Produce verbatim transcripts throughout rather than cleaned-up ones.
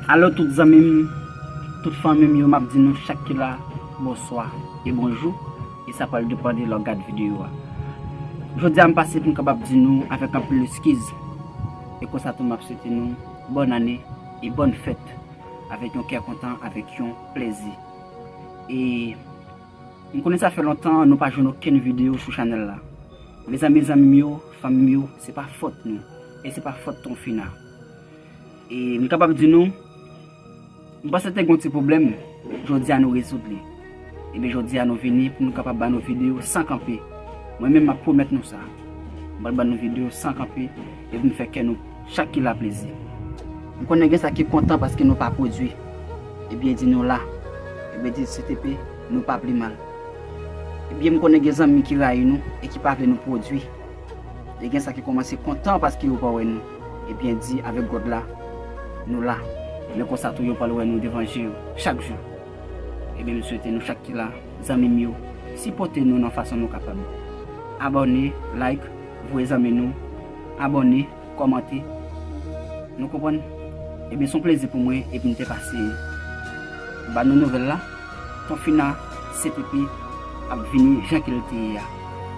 Alo tout zanmi m, tout fanmi m yo, m ap di nou chak ki la, bonswa e bonjou, e sa pral depann de lè w gad videyo a. Jodi a m pase pou m kapab di nou avèk anpil eskiz, e konsa tou m ap swete nou bòn ane e bòn fèt avèk yon kè kontan, avèk yon plezi. E m konnen sa fè lontan nou pa jwenn okenn videyo sou chanèl la. Mezanmi, zanmi m yo, fanmi m yo, se pa fòt nou, e se pa fòt Tonfina. E m kapab di nou, m panse te gen yon ti pwoblèm, jodi a nou rezoud li. Ebyen jodi a nou vini pou nou kapab ba nou videyo san kanpe. Mwen menm m ap pwomèt nou sa. M pral ba nou videyo san kanpe, epi m fè kè nou chak ki la plezi. M konnen gen sa ki kontan paske nou pa pwodui. Ebyen di nou la. Ebyen di C T P, nou pa pli mal. Ebyen m konnen gen zanmi ki rayi nou e ki pa vle nou pwodui. E gen sa ki kòmanse kontan paske yo pa wè nou. Ebyen di avèk God la, nou la. Men konsa tou yo pral wè nou devan je yo chak jou. Ebyen m swete nou chak ki la, zanmi m yo, sipòte nou nan fason nou kapab. Abòne, like, voye zanmi nou, abòne, kòmante. Nou konprann? Ebyen se yon plezi pou mwen epi m te pase ba nou nouvèl la. Tonfina C T P ap vini jan ke l te ye a.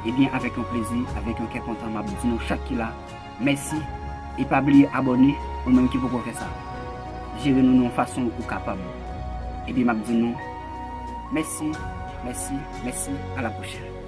Ebyen avèk yon plezi, avèk yon kè kontan, m ap di nou chak ki la mèsi. E pa bliye abòne, ou menm ki poko fè sa. Jere nou nan yon fason ou kapab. Ebyen m ap di nou mèsi, mèsi, mèsi, a la pwochèn.